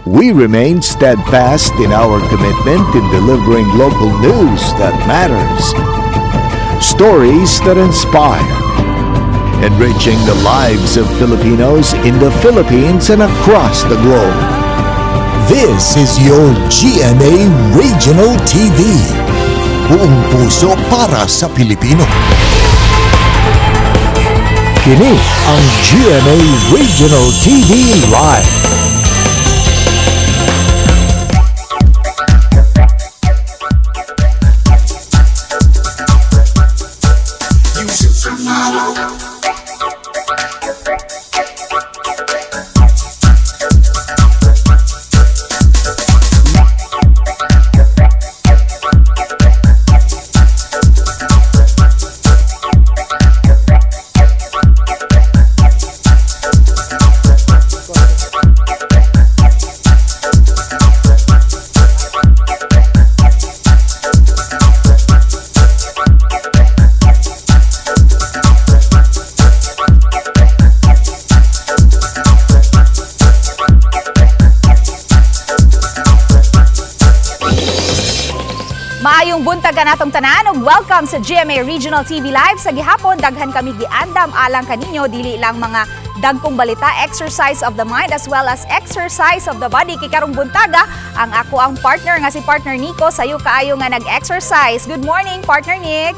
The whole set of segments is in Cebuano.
We remain steadfast in our commitment in delivering local news that matters, stories that inspire, enriching the lives of Filipinos in the Philippines and across the globe. This is your GMA Regional TV. Buong puso para sa Pilipino. Kini ang GMA Regional TV Live. Maayong buntag kanatong tanan ug welcome sa GMA Regional TV Live. Sa gihapon daghan kami giandam alang kaninyo, dili lang mga dagkong balita, exercise of the mind as well as exercise of the body. Kay karong buntaga ang ako ang partner nga si partner Nico sayo kaayo nga nag-exercise. Good morning, partner Nick.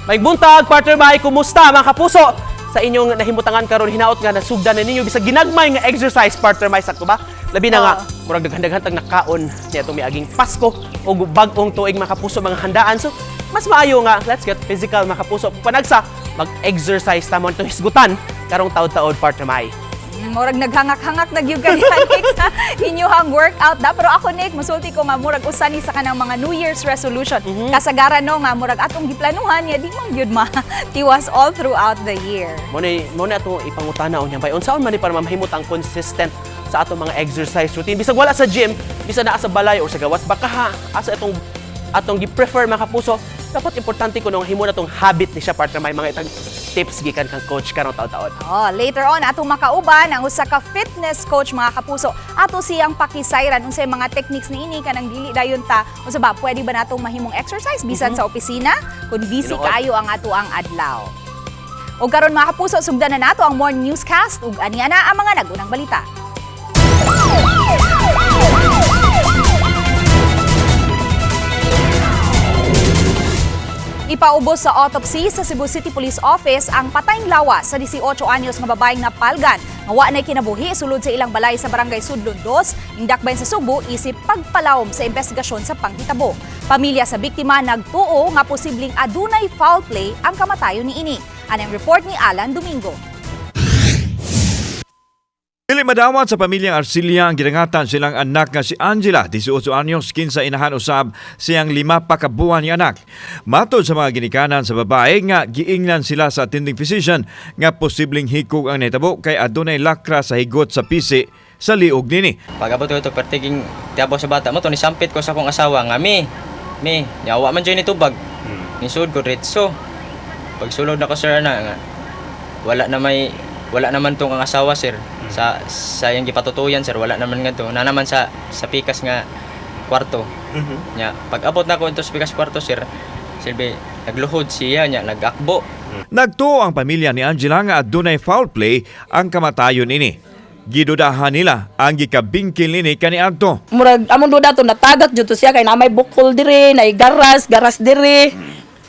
May buntag, partner Mai, kumusta mga kapuso? Sa inyong nahimutangan karon hinaot nga nasugdan na ninyo bisag ginagmay nga exercise, partner Mai, sakto ba? Labi na nga murag daghan-daghan tag nakaon niya itong miaging Pasko o bag-ong tuig, mga kapuso, mga handaan. So mas maayo nga let's get physical, mga kapuso. Panagsa mag-exercise ta mo itong hisgutan karong taod-taod, partner Mai. Murag naghangak-hangak na gyud ka diha, Nick, sa inyuhang workout da. Pero ako, Nick, musulti ko nga murag usa ni sa kanang mga New Year's resolution. Kasagaran no nga murag atong giplanuhan ya di man gyud ma tiwas all throughout the year. Mo na atong ipangutana unya bay unsaon man ni para mamahimot ang consistent sa atong mga exercise routine bisag wala sa gym, bisag naa sa balay or sa gawas baka ha, asa atong atong gi-prefer, mga kapuso. Dapat importante kuno nga himo na tong habit ni siya, partner. May mga itang tips gikan kang coach karong taon-taon. Oh, later on atong makauban ang usa ka fitness coach, mga kapuso. Ato siyang pakisayran unsay mga techniques niini kanang dili dayon ta unsa ba pwede ba natong mahimong exercise bisan sa opisina kung busy Tinuod. kaayo ang ato ang adlaw. Og karon, mga kapuso, sugdan na nato ang morning newscast ug aniya na ang mga nagunang balita. Ipaubos sa autopsy sa Cebu City Police Office ang patayng lawas sa 18 anyos nga babaeng napalgan nga wa nay kinabuhi sulod sa ilang balay sa Barangay Sudlon 2, Indakbayan sa Sugbo isip pagpalawom sa investigasyon sa panghitabo. Pamilya sa biktima nagtuo nga posibleng adunay foul play ang kamatayon niini. Anang report ni Alan Domingo. Dili madawat sa pamilyang Arcilia ang gidangatan silang anak nga si Angela, 18 anyos, kinsa inahan usab siyang 5 pa ka buwan ni anak. Matod sa mga ginikanan sa babae nga giingnan sila sa attending physician nga posibleng hikog ang nahitabo kay adunay lakra sa higot sa pisi sa liog nini. Pag abot ko ito, pertiging tiyabaw sa bata mo to, nisampit ko sa akong asawa nga, mi, mi, yawa man dyan ni tubag. Nisud ko, retso. Pagsulod na ko, sir, na, nga, wala na may, wala naman tong ang asawa, sir. Sa iyang gipatutuyan, sir, wala naman nga to. Na naman sa pikas nga kwarto. Nya, pag abot na ko ito sa pikas kwarto, sir, silbi, nagluhod siya, nya, nagakbo. Nagtuo ang pamilya ni Angela nga adunay foul play ang kamatayon nini. Gidudahan nila ang gikabingkil nini kaniadto. Murag among duda to natagak jud to siya kay na may bukol diri, nay garas, garas diri.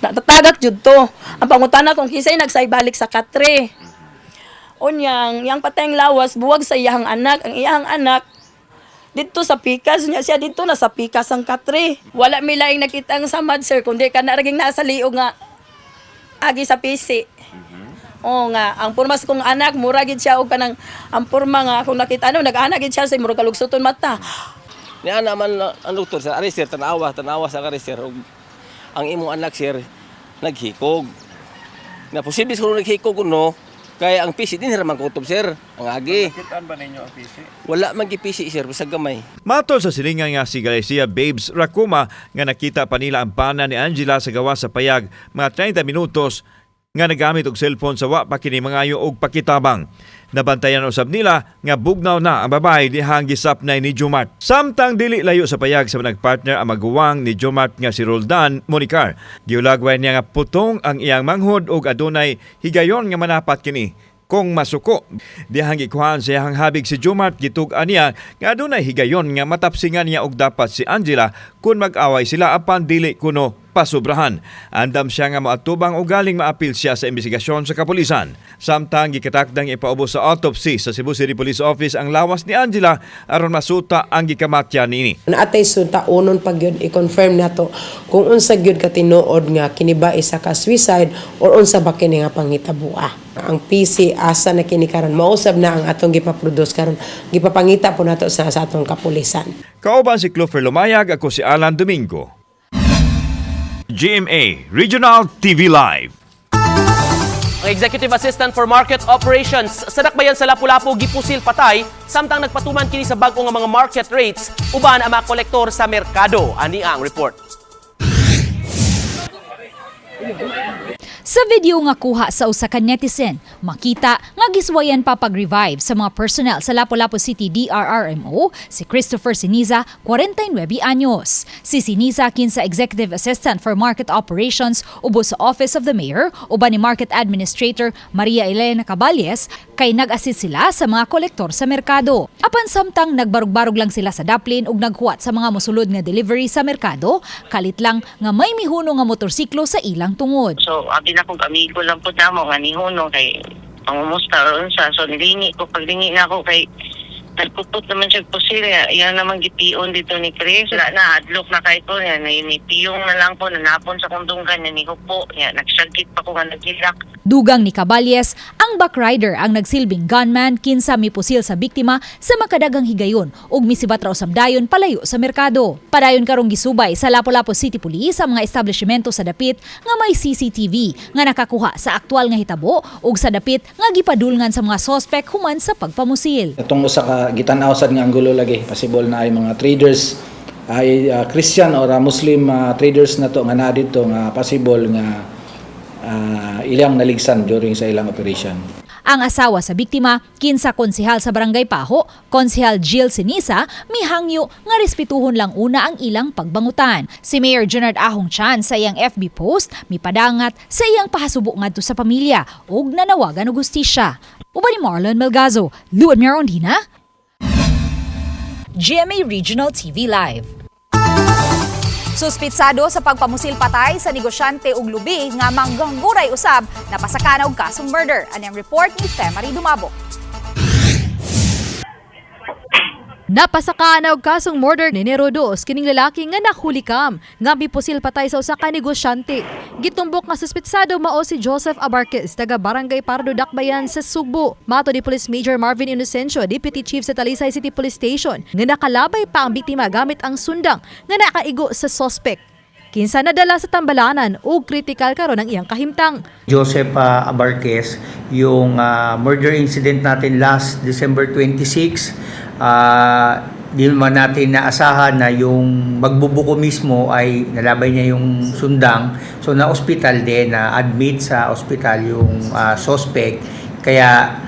Natagak jud to. Ang pangutana kung kisay nagsaybalik sa katre. Unyang yang patayng lawas buwag sa iyahang anak, ang iyahang anak didto sa pikas niya siya didto na sa pikas ang katre. Wala mi laing nakita ang samad, sir, kundi kana raging nasa liog nga agi sa pisi. Oo nga, ang porma sa kong anak, mura gid siya og kanang ang porma nga akong nakita ano, nag-anak gid siya sa murag kalugsuton mata. Niya naman ang doktor sir, ari sir, tanawa, tanawa sa kari sir. Ug ang imong anak sir, naghikog. Na posible siguro naghikog no, kaya ang pisi din man kutob sir, ang agi. Nakitaan ba ninyo ang PC? Wala man gipisi sir, bisag gamay. Matod sa silingan nga si Galicia Babes Racuma nga nakita pa nila ang pana ni Angela sa gawas sa payag mga 30 minutos nga nagamit og cellphone sa wa pa kini mangayo og pakitabang. Nabantayan usab nila nga bugnaw na ang babae dihang gisapnay ni Jomart. Samtang dili layo sa payag sa nagpartner ang maguwang ni Jomart nga si Roldan Monicar. Giulagway niya nga putong ang iyang manghod ug adunay higayon nga manapat kini kung masuko. Dihang gikuhaan sa iyang habig si Jomart, gitug-an niya nga adunay higayon nga matapsingan niya og dapat si Angela kung mag-away sila apan dili kuno pasubrahan. Andam siya nga moatubang o galing maapil siya sa investigasyon sa kapulisan. Samtang gikatakdang ipaubos sa autopsy sa Cebu City Police Office ang lawas ni Angela aron masuta ang gikamatyan niini. Naatay sunta unon pag yun i-confirm nato kung unsa gyud ka tinuod nga kini ba isa ka suicide or unsa ba kini nga panghitaboa. Ang PC asa na kini karon, mausab na ang atong gipaproduce karon, gipapangita po nato sa atong kapulisan. Kauban si Clover Lumayag, ako si Alan Domingo. GMA Regional TV Live. Ang Executive Assistant for Market Operations sa Dakbayan sa Lapu-Lapu gipusil patay samtang nagpatuman kini sa bag-o nga mga market rates uban ang mga kolektor sa merkado. Ani ang report. Sa video nga kuha sa usa ka netizen, makita nga giswayan pa pag-revive sa mga personnel sa Lapu-Lapu City DRRMO si Christopher Siniza, 49 anyos. Si Siniza, kinsa Executive Assistant for Market Operations ubos sa Office of the Mayor uban ni Market Administrator Maria Elena Caballes kay nag-assist sila sa mga kolektor sa merkado. Apan samtang nagbarug-barug lang sila sa daplin ug naghuwat sa mga mosulod nga delivery sa merkado, kalit lang nga may mihuno nga motorsiklo sa ilang tungod. So, abi na kong amigo lang po namo nga nihuno kay pangumusta or unsa. So, nilingi ko. Paglingi na ako kay nagpuput naman siya pusil. Yan naman gition dito ni Chris. Wala na, adlok na kay ko. Yan, ni piyong na lang ko, nanapon sa kundunggan, yan, ni hupo. Yan, nagsagit pa ko nga nagilak. Dugang ni Caballes, ang backrider ang nagsilbing gunman kinsa mipusil sa biktima sa makadagang higayon ug misibat ra usab dayon palayo sa merkado. Padayon karong gisubay sa Lapu-Lapu City Police ang mga establishmento sa dapit nga may CCTV nga nakakuha sa aktual nga hitabo ug sa dapit nga gipadulngan sa mga sospek human sa pagpamusil. Itong usa ka gitan-aw sad nga anggulo lagi, possible na ay mga traders ay Christian or Muslim traders na to nga naa didto nga possible nga ilang naligsan during sa ilang operation. Ang asawa sa biktima, kinsa konsehal sa Barangay Paho, Konsehal Jill Sinisa, mihangyo nga respetuhon lang una ang ilang pagbangutan. Si Mayor Junard Ahong Chan sa iyang FB post, mipadangat sa iyang pahasubo ngadto sa pamilya ug nanawagan og hustisya. Uban ni Marlon Melgazo, Luan Mirondina, GMA Regional TV Live. Suspitsado sa pagpamusil patay sa negosyante og lubi nga manggangguray usab, napasakana og kasong murder. Anang report ni Femary Dumabo. Napasaka og kasong murder ni Enero 2 kining lalaki nga nahulikam nga mipusil patay sa usa ka negosyante. Gitumbok nga suspetsado mao si Joseph Abarquez, taga Barangay Pardo, Dakbayan sa Sugbo. Mato ni Police Major Marvin Inocencio, Deputy Chief sa Talisay City Police Station, nga nakalabay pa ang biktima gamit ang sundang nga nakaigo sa sospek. Kinsa nadala sa tambalanan ug kritikal karon ang iyang kahimtang. Joseph Abarquez, yung murder incident natin last December 26, di naman natin naasahan na yung magbubuko mismo ay nalabay niya yung sundang. So na-ospital din, na-admit sa ospital yung suspect. Kaya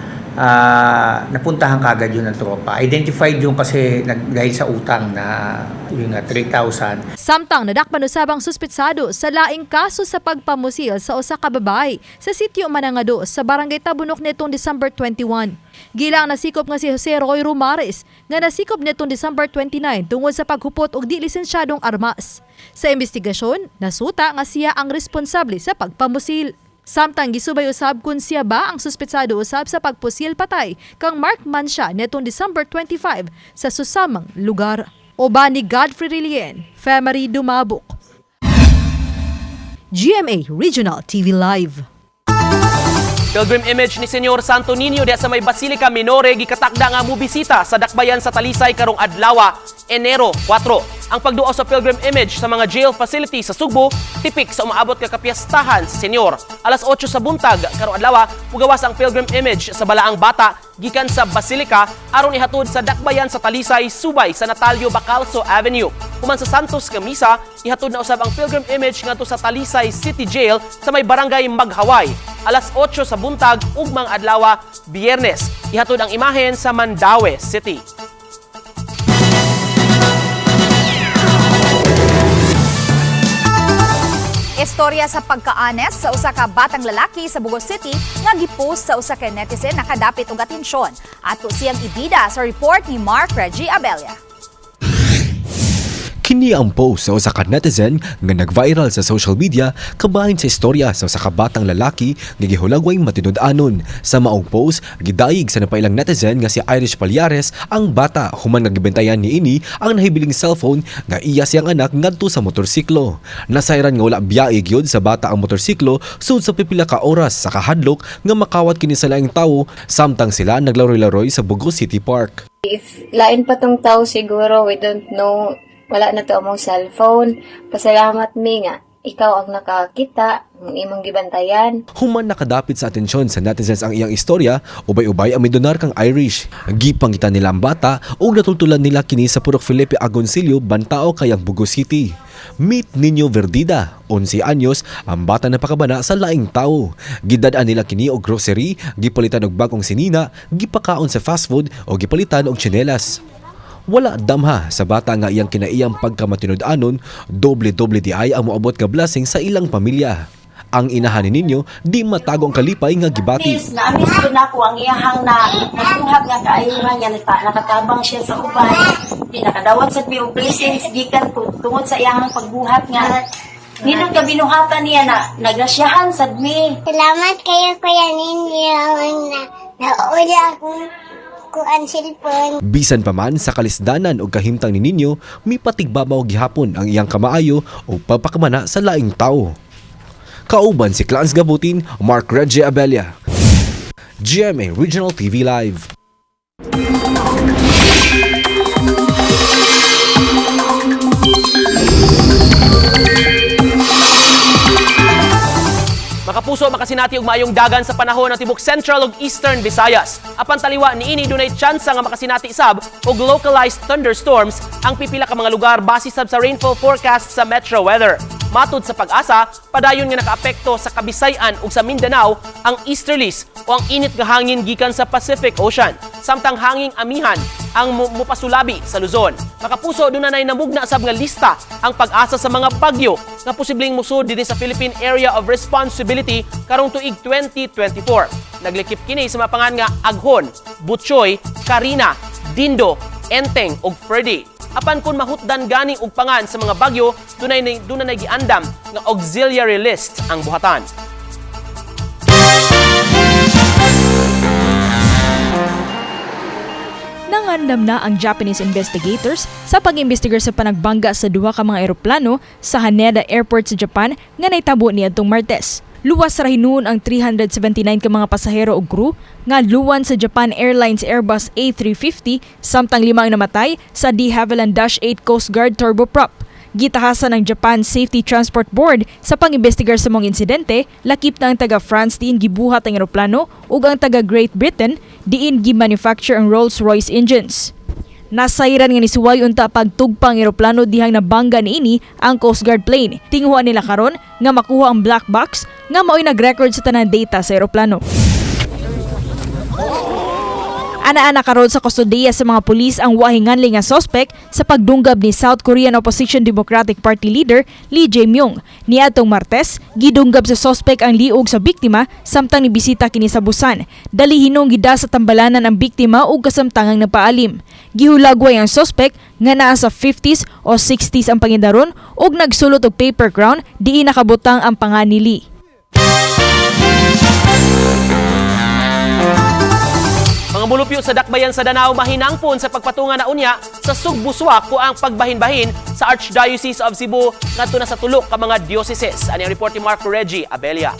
napuntahan kagad yun ng tropa. Identified yung kasi dahil sa utang na yung 3,000. Samtang nadakpan usab ang suspetsado sa laing kaso sa pagpamusil sa usa ka babae sa sitio Manangado sa Barangay Tabunok nitong December 21. Gilang nasikop nga si Jose Roy Rumares nga nasikop nitong December 29 tungod sa paghupot og di lisensyadong armas. Sa investigasyon, nasuta nga siya ang responsable sa pagpamusil. Samtang gisubay usab kung siya ba ang suspetsado usab sa pagpusil patay kang Mark Mansha nitong December 25 sa susamang lugar. Uban ni Godfrey Relien, Femary Dumabok. GMA Regional TV Live. Pilgrim image ni Senyor Santo Niño diha sa may Basilica Minore gikatakda nga mobisita sa dakbayan sa Talisay karong adlaw, Enero 4. Ang pagduaw sa pilgrim image sa mga jail facility sa Sugbo, tipik sa umaabot nga kapiyastahan sa senyor. Alas 8 sa buntag karong adlaw, mugawas ang pilgrim image sa Balaang Bata gikan sa Basilica aron ihatod sa dakbayan sa Talisay subay sa Natalio Bacalso Avenue. Human sa Santos nga misa, ihatod na usab ang pilgrim image ngadto sa Talisay City Jail sa may barangay Maghaway. Alas 8 sa buntag ugmang adlaw, Biyernes, ihatod ang imahen sa Mandaue City. Istorya sa pagkaanes sa usa ka batang lalaki sa Bogo City nga gipost sa usa ka netizen nakadapit og atensyon. Ato siyang ibida sa report ni Mark Reggie Abella. Kini ang post sa usa ka netizen nga nag-viral sa social media kabahin sa istorya sa usa ka batang lalaki nga gihulagway matinud-anon. Sa maong post, gidayig sa napailang netizen nga si Irish Palyares ang bata human nga gibentayan niini ang nahibiling cellphone nga iya siyang anak ngadto sa motorsiklo. Nasayran nga wala biyae gyud sa bata ang motorsiklo sud sa pipila ka oras sa kahadlok nga makawat kini sa laing tawo samtang sila naglaroy-laroy sa Bogo City Park. If lain pa tong tao siguro, we don't know, wala na to among cellphone. Pasalamat mi nga, ikaw ang nakakita, ang imong gibantayan. Human nakadapit sa atensyon sa netizens ang iyang istorya, ubay-ubay ang midonar kang Irish. Gipangitan nila ang bata ug natultulan nila kini sa Purok Felipe Agoncillo, Bantao, Kayang Bogo City. Meet Nino Verdida, 11 anyos, ang bata na pakabana sa laing tao. Gidad-an nila kini og grocery, gipalitan og bagong sinina, gipakaon sa fast food o gipalitan og tsinelas. Wala damha sa bata nga iyang kinaiyang pagkamatinud-anon, doble-doble di ay ang moabot nga blessing sa ilang pamilya. Ang inahan ni ninyo, di matago ang kalipay nga gibati. Miss, na-miss ko na ako ang iyahang na nabuhat nga kaayuhan nga nakatabang siya sa uban. Pinakadawat sa og blessings gikan ko tungod sa iyahang pagbuhat nga nindot ka binuhatan niya na nagrasyahan sad mi. Salamat kayo, Kuya Ninyo, na naula akong kuan cellphone. Bisan pa man sa kalisdanan o kahimtang ni ninyo, mipatigbabaw gihapon ang iyang kamaayo o pagpakamana sa laing tao. Kauban si Clans Gabutin, Mark Reggie Abella. GMA Regional TV Live. Makapuso, makasinati og maayong dagan sa panahon ng tibok Central ug Eastern Visayas. Apan taliwa niini dunay tsansa nga makasinati sab og localized thunderstorms ang pipila ka mga lugar base sab sa rainfall forecast sa Metro Weather. Matud sa Pag-asa, padayon nga nakaapekto sa Kabisayan ug sa Mindanao ang easterlies o ang init nga hangin gikan sa Pacific Ocean. Samtang hanging amihan ang mupasulabi sa Luzon. Makapuso, dunay namugna sab nga lista ang Pag-asa sa mga bagyo nga posibleng musud dinhi sa Philippine Area of Responsibility karong tuig 2024. Naglikip kini sa mapangan nga Aghon, Butchoy, Karina, Dindo, Enteng ug Ferdy. Apan kung mahutdan gani og pangan sa mga bagyo, dunay giandam nga auxiliary list ang buhatan. Nangandam na ang Japanese investigators sa pag-imbestigar sa panagbangga sa duha ka mga eroplano sa Haneda Airport sa Japan nga nahitabo niadtong Martes. Luwas ra hinuon ang 379 ka mga pasahero ug crew nga luwan sa Japan Airlines Airbus A350, samtang lima ang namatay sa De Havilland Dash 8 Coast Guard turboprop. Gitahasan ng Japan Safety Transport Board sa pangimbestigar sa mga insidente, lakip na ang taga France diin gibuhat ang eroplano ug ang taga Great Britain diin gi-manufacture ang Rolls-Royce engines. Nasayran nga nisuway unta pagtugpang eroplano dihang nabangga niini ang Coast Guard plane. Tinguhaan nila karon nga makuha ang black box nga mao'y nag-record sa tanan data sa eroplano. Ana-ana karon sa kustodiya sa mga pulis ang wahinganli nga suspect sa pagdunggab ni South Korean Opposition Democratic Party leader Lee Jae-myung. Niadtong Martes, gidunggab sa suspect ang liog sa biktima samtang nibisita kini sa Busan. Dali hinong gida sa tambalanan ang biktima ug kasamtangang nagpaalim. Gihulagway ang suspect nga naa sa 50s o 60s ang pangidaron ug nagsulot og paper crown diin nakabutang ang pangan ni Lee. Mga mulupyo sa dakbayan sa Danao mahinangpon sa pagpatunga na unya sa Sugbuswa ko ang pagbahin-bahin sa Archdiocese of Cebu ngadto na sa tulok ka mga dioceses. Ani ang report ni Marco Reggie Abelia.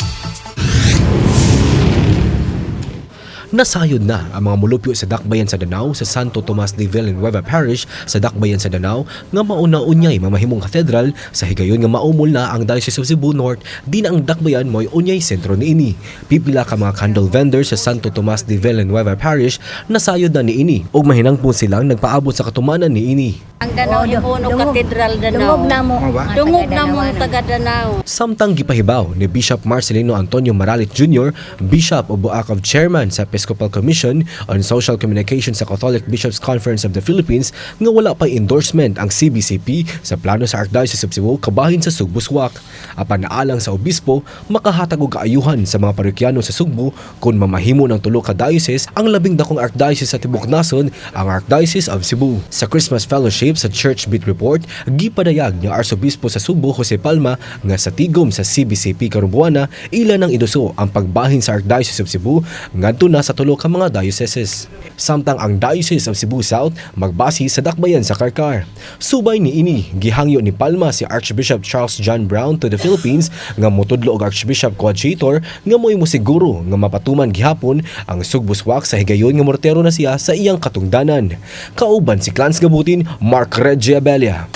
Nasayod na ang mga mulupyo sa Dakbayan sa Danao sa Santo Tomas de Villanueva Parish sa Dakbayan sa Danao nga mauna unyay mamahimong katedral sa higayon nga maumol na ang Diocese of Cebu North din ang Dakbayan mo'y unyay sentro niini. Pipila ka mga candle vendors sa Santo Tomas de Villanueva Parish nasayod na niini ug mahinangpon silang nagpaabot sa katumanan niini. Ang Danao ni Puno Cathedral Danao. Dungog na mo. Dungog na mo taga Danao. Samtang gipahibaw ni Bishop Marcelino Antonio Maralit Jr., Bishop of Buakov Chairman sa Episcopal Commission on Social Communication sa Catholic Bishops Conference of the Philippines nga wala pa endorsement ang CBCP sa plano sa Archdiocese of Cebu kabahin sa Sugbo Swak. Apan naalang sa obispo, makahatag og kaayuhan sa mga parokyano sa Sugbo kung mamahimo ng tulo ka diocese ang labing dakong archdiocese sa tibuok nason, ang Archdiocese of Cebu. Sa Christmas Fellowship sa Church Beat Report, gipadayag ni Arsobispo sa Sugbo Jose Palma nga sa tigom sa CBCP karong buwana, ila nang iduso ang pagbahin sa Archdiocese of Cebu ngadto na sa tulo ka mga dioceses. Samtang ang Diocese of Cebu South magbase sa dakbayan sa Carcar. Subay ni ini, gihangyo ni Palma si Archbishop Charles John Brown to the Philippines nga motudlo og Archbishop Coadjutor nga mo'y mosiguro nga mapatuman gihapon ang Sugbo Swak sa higayon nga mortero na siya sa iyang katungdanan. Kauban si Clans Gabutin, Mark Reggie Abelia.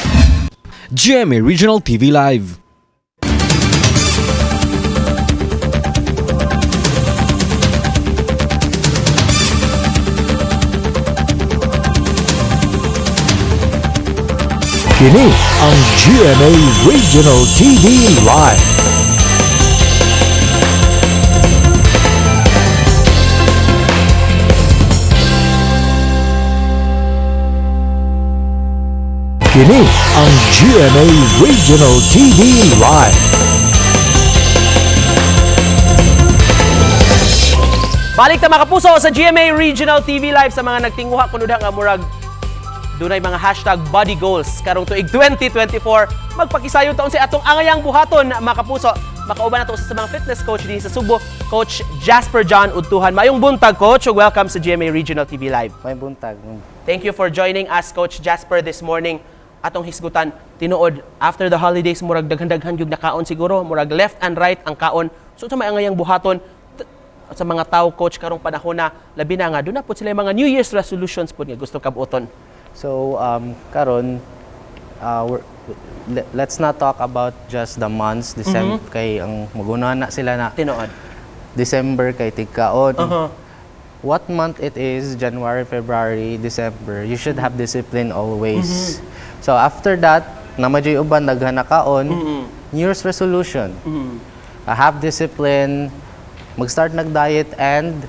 GMA Regional TV Live. Kini ang GMA Regional TV Live. Kini ang GMA Regional TV Live. Balik ta mga kapuso sa GMA Regional TV Live sa mga nagtinguha kuno nga murag dunay mga #bodygoals karong tuig 2024. Magpakisayon taon sa atong angayang buhaton mga kapuso. Makauban nato usa sa mga fitness coach dinhi sa Sugbo, Coach Jasper John Udtuhan. Mayong buntag, Coach, ug welcome sa GMA Regional TV Live. May buntag. Thank you for joining us, Coach Jasper, this morning. Atong hisgutan tinuod after the holidays, murag daghan-daghan gyud nakaon siguro, murag left and right ang kaon. So sa may angayang buhaton sa mga tao, coach, karong panahon na, labi na nga doon na pud sila yung mga New Year's resolutions pud nga gusto kabuoton. So karon let's not talk about just the months December kay ang maguna na sila na tinuod December kay tigkaon. What month it is, January, February, December, you should have discipline always. So after that, namadyoy uban daghan na kaon, New Year's resolution. Have discipline, mag-start nag-diet and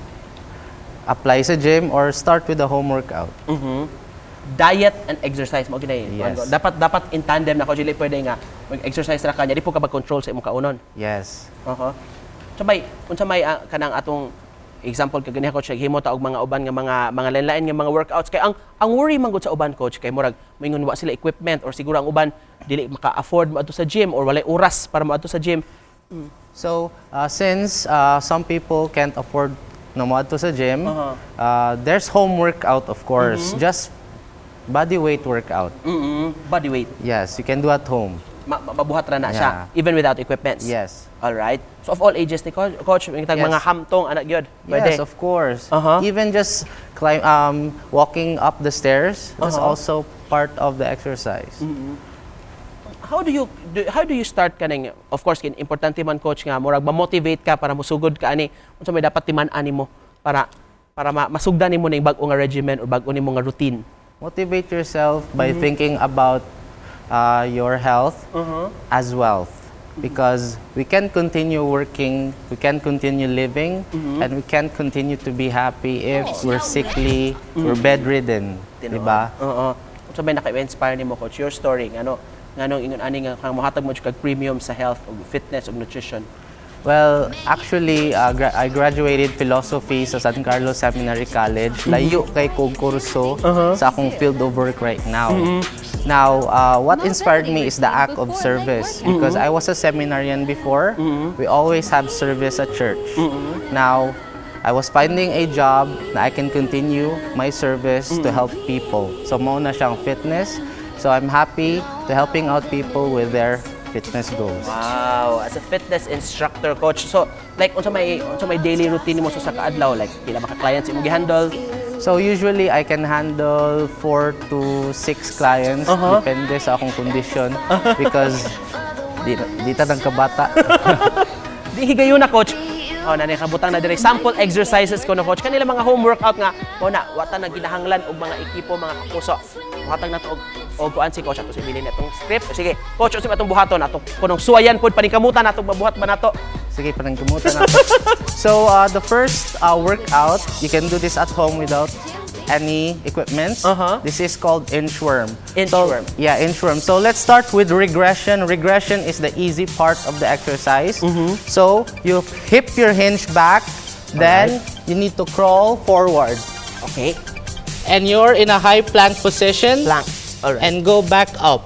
apply sa gym or start with a home workout. Diet and exercise mo ginay. Yes. Dapat dapat in tandem na ko, dili pwede nga mag-exercise ra ka nya di po ka mag-control sa imong kaunon. Yes. So may unsa may kanang atong example kag ganiha, coach, naghimo ta og mga uban nga mga lain-lain nga mga workouts kay ang worry man gud sa uban, coach, kay murag moingon wa sila equipment or siguro ang uban dili maka-afford moadto sa gym or walay oras para moadto sa gym. So, since some people can't afford na moadto sa gym, there's home workout, of course. Just body weight workout. Body weight. Yes, you can do at home. Mabuhat ra na siya even without equipments. Yes. All right. So of all ages ni coach, coach yung tag mga hamtong anak gyud. Pwede. Yes, of course. Even just walking up the stairs is also part of the exercise. How do you start kaning, of course kin importante man, coach, nga murag ma-motivate ka para musugod ka ani, unsa may dapat timan-an nimo para masugdan nimo ning bag-o nga regimen or bag-o nimo nga routine? Motivate yourself by thinking about your health as wealth. Because we can continue working, we can continue living, and we can continue to be happy if we're sickly, we're bedridden. Diba? Oo. Unsa may naka-inspire nimo, coach, your story ngano nganong ingon ani nga kang mohatag mo kag premium sa health ug fitness ug nutrition? Well, actually, I graduated philosophy sa San Carlos Seminary College. Layo kay kog kurso sa akong field of work right now. Now, what inspired me is the act of service because I was a seminarian before. We always have service at church. Now, I was finding a job na I can continue my service to help people. So, mao na siyang fitness. So, I'm happy to helping out people with their fitness goals. Wow, as a fitness instructor, coach. So, like unsa may daily routine mo sa kaadlaw, like pila ba ka clients imong gihandle? So usually I can handle 4 to 6 clients, depende sa akong condition because di ta nang kabata. Di higayon na, coach. Oh, nanay kabutang na dire sample exercises ko no, coach. Kanila mga home workout nga mo na wa ta nagkinahanglan og mga ekipo, mga kapuso. Muhatag na to og kuan si coach ato sa bilin atong script. Sige, coach, unsa atong buhaton ato kunong suwayan pod paningkamutan natong mabuhat ba nato? Sige, paningkamutan nato. So the first workout, you can do this at home without any equipment. This is called inchworm. Inchworm. So, yeah, inchworm. So let's start with regression. Regression is the easy part of the exercise. So you hip your hinge back, then you need to crawl forward. Okay. And you're in a high plank position. Plank. All right. And go back up.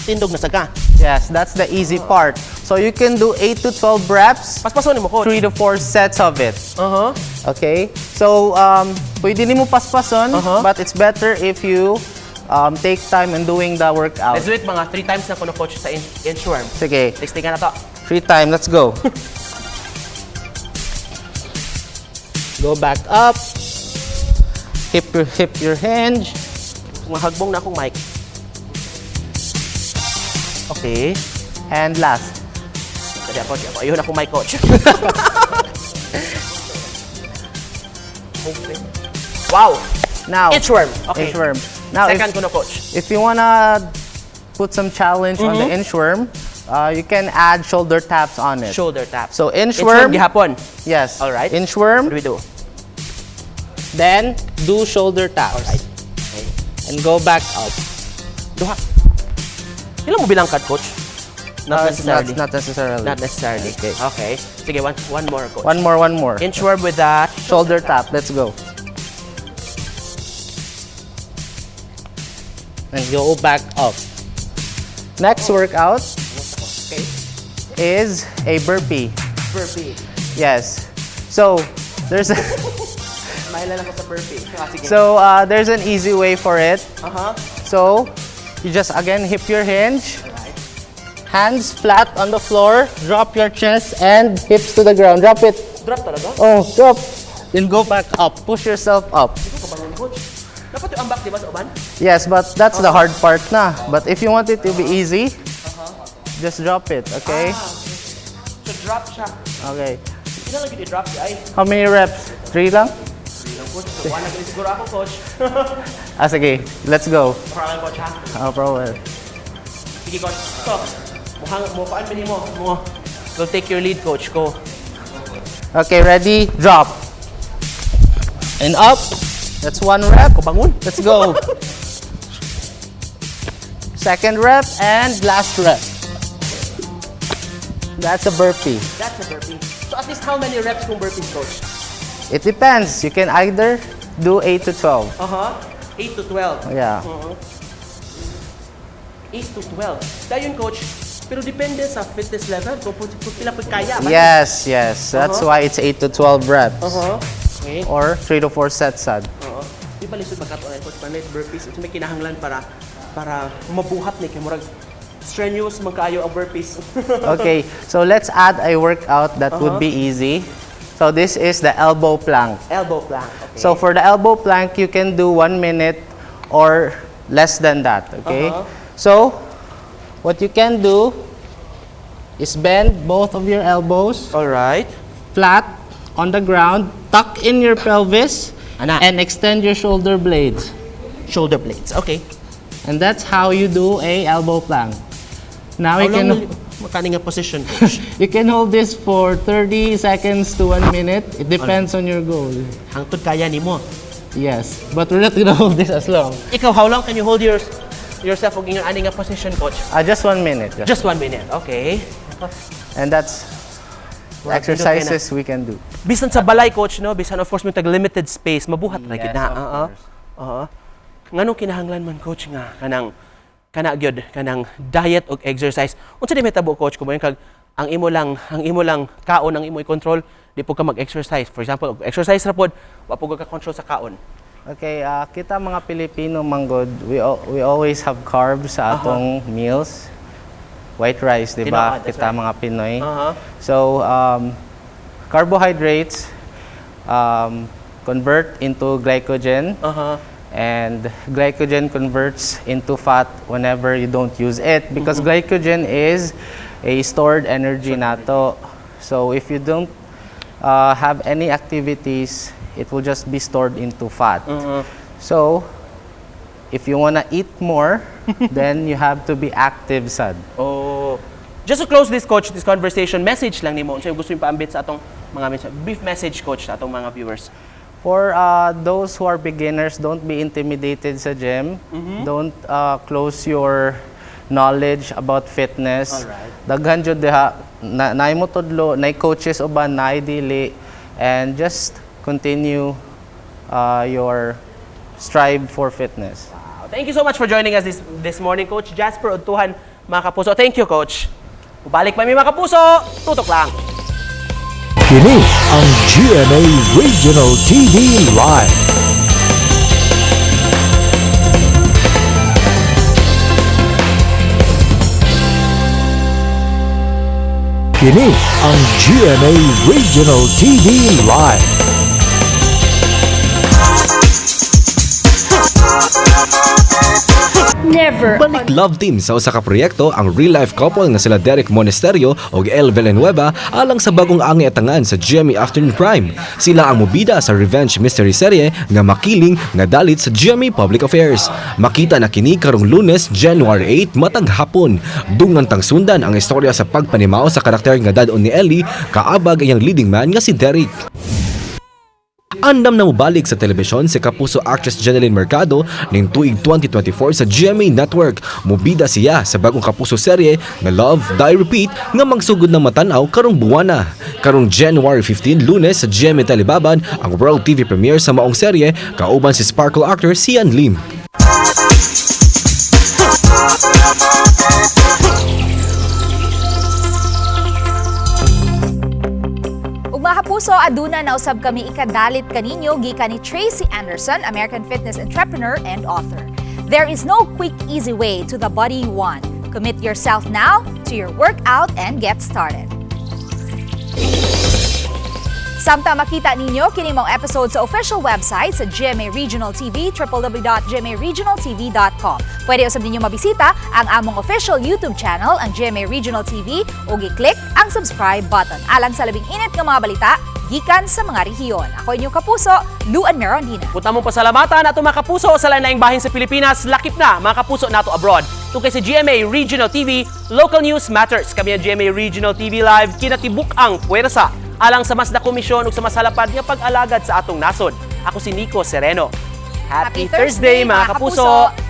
Tindog na sa ka. Yes, that's the easy part. So you can do 8 to 12 reps. Paspason mo, coach. 3 to 4 sets of it. Okay? So, pwede nimo paspason, but it's better if you take time in doing the workout. Let's do it mga 3 times na kuno, coach, sa inchworm. Sige. Testingan na to. Free time, let's go. Go back up. Hip your hinge. Mahagbong na akong mic. Okay. And last. Dali ako, coach. Ayun akong mic, coach. Okay. Wow! Now, Inchworm. Okay. Inchworm. Now, Second if, kuno, coach. If you wanna put some challenge on the inchworm, you can add shoulder taps on it. Shoulder taps. So inchworm. Inchworm gihapon. Yes. All right. Inchworm. What do we do? Then do shoulder taps. All right. Okay. And go back up. Duha. Ilan mo bilangkad, coach? Not necessarily. Not necessarily. Not necessarily. Okay. Okay. Sige, one more, coach. One more, one more. Inchworm with that. Shoulder tap. Let's go. And go back up. Next workout is a burpee. Burpee. Yes. So there's a Mahila lang ko sa burpee. Ah, sige. So there's an easy way for it. So you just again hip your hinge, hands flat on the floor, drop your chest and hips to the ground. Drop it. Drop talaga? Oh, drop. Then go back up. Push yourself up. Ikaw kabangon, coach. Dapat yung ambak, di ba, sa uban? Yes, but that's the hard part na. But if you want it to be easy, just drop it, okay? Ah, so drop siya. Okay. Hindi na lang yun i-drop siya. Ay, How many reps? Three lang? hindi lang, coach. So, wala na siguro ako, coach. Ah, sige. Let's go. Parang, coach, ha? No problem. Sige, coach. So, mukhang, mukhang ba mo? Mo. We'll take your lead, coach. Go. Okay, ready? Drop. And up. That's one rep. Kubangon. Let's go. Second rep and last rep. That's a burpee. That's a burpee. So, at least how many reps kung burpees, coach? It depends. You can either do 8 to 12. 8 to 12. Yeah. 8 to 12. Dayon, coach. Pero depende sa fitness level kung pila pud kaya. Ba? Yes. That's why it's 8 to 12 reps. Okay. Or 3 to 4 sets sad. Oo. Di pa lisod magkatuon, coach, panay burpees. Ito may kinahanglan para mabuhat ni kay murag strenuous man kaayo ang burpees. Okay, so let's add a workout that would be easy. So this is the elbow plank. Elbow plank. Okay. So for the elbow plank, you can do 1 minute or less than that, okay? So what you can do is bend both of your elbows. All right. Flat on the ground, tuck in your pelvis, Ana. And extend your shoulder blades. Shoulder blades. Okay. And that's how you do a elbow plank. Now How you long can will you, makani nga position, coach? You can hold this for 30 seconds to 1 minute. It depends on your goal. Hangtod kaya nimo. Yes, but we're not gonna hold this as long. Ikaw, how long can you hold yourself og ingon ani nga position, coach? Just 1 minute. Just 1 minute. Okay. And that's Murag exercises we can do. Bisan sa balay, coach, no? Bisan of course may tag limited space, mabuhat ra gyud Yes, na. of course. Oo. Nganong kinahanglan man, coach, nga kanang kana gyud kanang diet ug exercise? Unsa di mahitabo, coach, kung moingon kag ang imo lang kaon ang imo i-control, di po ka mag-exercise? For example, og exercise ra pod, wa po ka control sa kaon. Okay, kita mga Pilipino manggod, we always have carbs sa atong meals. white rice, di ba? Tinuod, that's Kita right. mga Pinoy. So, carbohydrates convert into glycogen. And glycogen converts into fat whenever you don't use it because glycogen is a stored energy nato. So if you don't have any activities, it will just be stored into fat. So if you wanna eat more, then you have to be active sad. Oh. Just to close this, coach, this conversation, message lang nimo. Unsa yung gusto yung paambit sa atong mga brief message, coach, sa atong mga viewers. For those who are beginners, don't be intimidated sa gym. Don't close your knowledge about fitness. Daghan jud diha na naay mo tudlo, naay coaches uban, naay dili, and just continue your strive for fitness. Thank you so much for joining us this morning, Coach Jasper Odtuhan, mga kapuso. Thank you, Coach. Balik pa mi, mga kapuso. Tutok lang. Kini ang GMA Regional TV Live. Kini ang GMA Regional TV Live. Never. Balik love team sa usa ka proyekto ang real-life couple nga sila Derek Monasterio ug El Villanueva alang sa bagong angi-atangan sa GMA Afternoon Prime. Sila ang mobida sa revenge mystery serye nga Makiling nga dalit sa GMA Public Affairs. Makita na kini karong Lunes, January 8 matag hapon. Dungan tang sundan ang istorya sa pagpanimao sa karakter nga dad-on ni Ellie kaabag ang leading man nga si Derek. Andam na mobalik sa telebisyon si Kapuso actress Jennylyn Mercado ning tuig 2024 sa GMA Network. Mobida siya sa bagong Kapuso serye nga Love, Die, Repeat nga magsugod ng matanaw karong buwana. Karong January 15, Lunes sa GMA Telebabad ang World TV premiere sa maong serye kauban si Sparkle actor Xian Lim. Ug mga kapuso, aduna na usab kami ikadalit kaninyo gikan ni Tracy Anderson, American fitness entrepreneur and author. There is no quick, easy way to the body you want. Commit yourself now to your workout and get started. Samtang makita ninyo kini mong episode sa official website sa GMA Regional TV, www.gmaregionaltv.com. Pwede usab ninyo mabisita ang among official YouTube channel, ang GMA Regional TV, ug i-click ang subscribe button. Alang sa labing init nga mga balita, gikan sa mga rehiyon. Ako inyong kapuso, Luan Merondina. Punta mong pasalamatan ato mga kapuso sa lain bahin sa Pilipinas, lakip na mga kapuso nato abroad. Tungkol sa GMA Regional TV, Local News Matters. Kami ang GMA Regional TV Live, kinatibuk ang puwersa alang sa mas dakong misyon ug sa mas halapad nga pag-alagad sa atong nasod. Ako si Nico Sereno. Happy, Happy Thursday, Thursday, mga mga kapuso! kapuso!